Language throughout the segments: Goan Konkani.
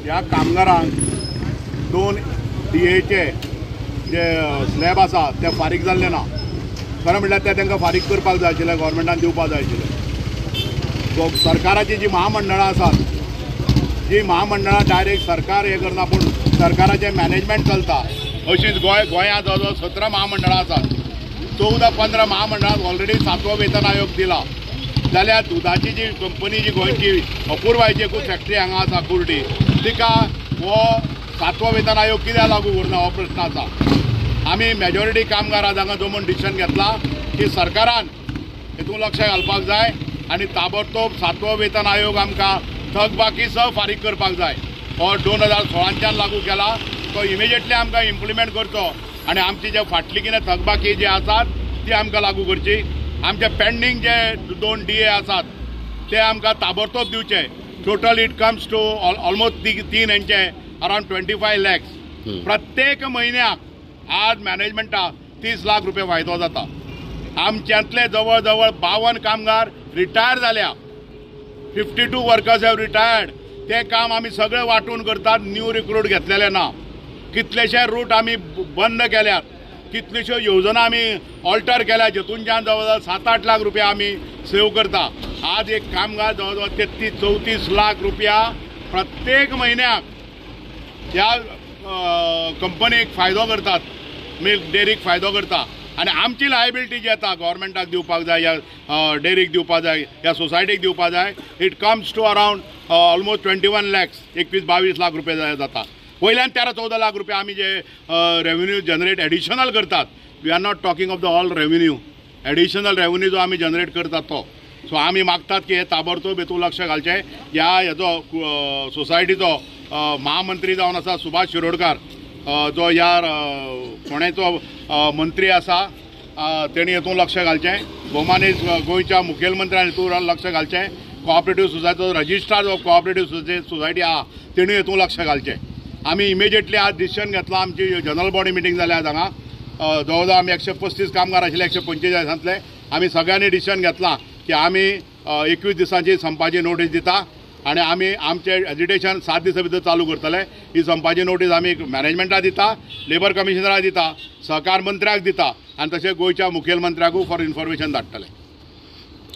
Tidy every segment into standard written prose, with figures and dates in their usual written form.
ह्या कामगारांक 2 डीएचे जे स्लॅब आसा ते फारीक जाल्ले ना. खरें म्हणल्यार ते तांकां फारीक करपाक जाय आशिल्लें, गव्हर्मेंटान दिवपाक जाय आशिल्लें. सरकाराची जी महामंडळां आसात, जी महामंडळां डायरेक्ट सरकार हें करना, पूण सरकाराचें मॅनेजमेंट चलता. अशीच गोंयांत जवळ जवळ 17 महामंडळां आसात. 14-15 महामंडळांक ऑलरेडी 7वो वेतन आयोग दिला. जाल्यार दुदाची जी कंपनी जी गोंयची अपुरबायेची एकूच फॅक्टरी हांगा आसा कुर्डी, तिका हो 7वो वेतन आयोग कित्याक लागू करना हो प्रश्न आसा. आमी मेजॉरिटी कामगार आज हांगा जमून डिसिजन घेतला की सरकारान हितून लक्ष घालपाक जाय आनी ताबडतोब 7वो वेतन आयोग आमकां थकबाकी सह फारीक करपाक जाय. हो 2016च्यान लागू केला तो इमिजिएटली आमकां इम्प्लिमेंट करचो आनी आमची जे फाटली कितें थकबाकी जी आसात ती आमकां लागू करची. आमचे पेंडींग जे 2 डीए आसात ते आमकां ताबडतोब दिवचे. Total it comes to almost 3 हेंचे अरावंड 25 लॅक्स. प्रत्येक म्हयन्याक आज मॅनेजमेंटाक 30 लाख रुपया फायदो जाता. आमच्यांतले जवळ जवळ 52 कामगार रिटायर जाल्या. 52 वर्कर्स have retired. ते काम आमी सगळे वांटून करतात, न्यू रिक्रूट घेतलेले ना. कितलेशे रूट आमी बंद केल्यात, कितल्योश्यो योजना आमी ऑल्टर केल्या, जेतूनच्यान जवळ जवळ 7-8 लाख रुपया आमी सेव करता. आज एक कामगार जवळ जवळ 33-34 लाख रुपया प्रत्येक म्हयन्याक ह्या कंपनीक फायदो करतात, मिल्क डेअरीक फायदो करता. आनी आमची लायबिलिटी जी येता गव्हर्मेंटाक दिवपाक जाय, ह्या डेअरीक दिवपाक जाय, ह्या सोसायटीक दिवपाक जाय, it comes to around almost 21 lakhs, 21-22 lakh रुपया जाता. वयल्यान 13-14 लाख रुपया आमी जे रेवेन्यू जनरेट एडिशनल करतात. We are not talking of the all revenue, additional revenue जो आमी जनरेट करतात तो. सो आमी मागतात की हे ताबडतोब हेतून लक्ष घालचें. ह्या हेजो सोसायटीचो महामंत्री जावन आसा सुभाष शिरोडकार, जो ह्या फोंडेचो मंत्री आसा, तेणी हेतून लक्ष घालचें. भोवमानेस्त गोंयच्या मुखेलमंत्र्यान हेतून लक्ष घालचें. कोऑपरेटीव सोसायटीचो रजिस्ट्रार ऑफ कोऑपरेटीव सोसायटी आहा तेणी हेतून लक्ष घालचें. आमी इमिजिएटली आज डिसिजन घेतला. आमची जनरल बॉडी मिटींग जाल्या आज हांगा. जवळ जवळ आमी 135 कामगार आशिल्ले, 145 आमी सगळ्यांनी डिसिजन घेतला की आमी 21 दिसांची संपाची नोटीस दिता आनी आमी आमचें एजिटेशन 7 दिसां भितर चालू करतले. ही संपाची नोटीस आमी मॅनेजमेंटाक दिता, लेबर कमिशनराक दिता, सहकार मंत्र्याक दिता आनी तशें गोंयच्या मुखेलमंत्र्याकूय फॉर इन्फॉर्मेशन धाडटले.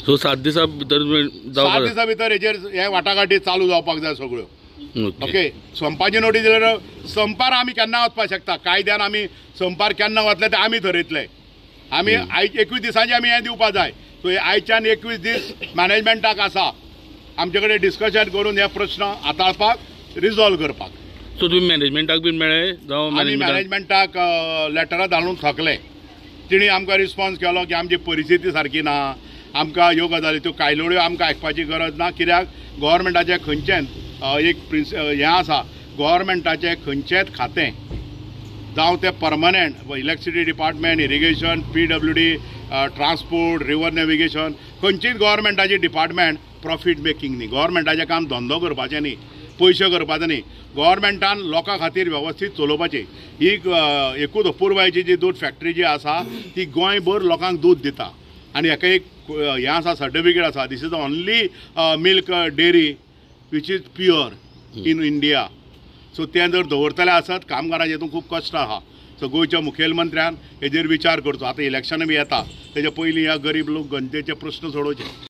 सो 7 दिसां भितर 7 दिसां भितर हेजेर हे वाटाघाटी चालू जावपाक जाय सगळ्यो. ओके, संपाची नोटीस दिल्यार संपार आमी केन्ना वचपाक शकता. कायद्यान आमी संपार केन्ना वतले ते आमी थरयतले. आमी 21 दिसांची आमी हें दिवपाक जाय. सो आयच्यान 21 दीस मॅनेजमेंटाक आसा आमचे कडेन डिस्कशन करून हे प्रश्न हाताळपाक, रिजॉल्व करपाक. सो तुमी मॅनेजमेंटाक बीन मेळ्ळे? जावं आमी मॅनेजमेंटाक लेटरां धाडून थकले. तिणी आमकां रिस्पॉन्स केलो की आमची परिस्थिती सारकी ना, आमकां ह्यो गजाली त्यो कायलोड्यो आमकां आयकपाची गरज ना. कित्याक गव्हर्मेंटाचें खंयचेंच एक प्रिन्स हें आसा, गव्हर्मेंटाचें खंयचेंच खातें जावं तें permanent electricity department, irrigation, PWD, transport, river navigation, खंयचीच गव्हर्मेंटाची डिपार्टमेंट प्रॉफीट मेकिंग न्ही. गव्हर्मेंटाचें काम धंदो करपाचें न्ही, पयशे करपाचें न्ही. गव्हर्मेंटान लोकां खातीर वेवस्थीत चलोवपाची. ही एकूच अपुरबायेची जी दूद फॅक्टरी जी आसा ती गोंयभर लोकांक दूद दिता आनी हेका एक हें आसा, सर्टिफिकेट आसा. This is the only milk dairy which is pure in India. So तें जर दवरतले आसत कामगारांचे हितून खूब कश्ट आहा. सो गोंयच्या मुखेलमंत्र्यान हेजेर विचार करचो. आतां इलेक्शन बी येता, तेजे पयलीं ह्या गरीब लोक जनतेचे प्रश्न सोडोवचे.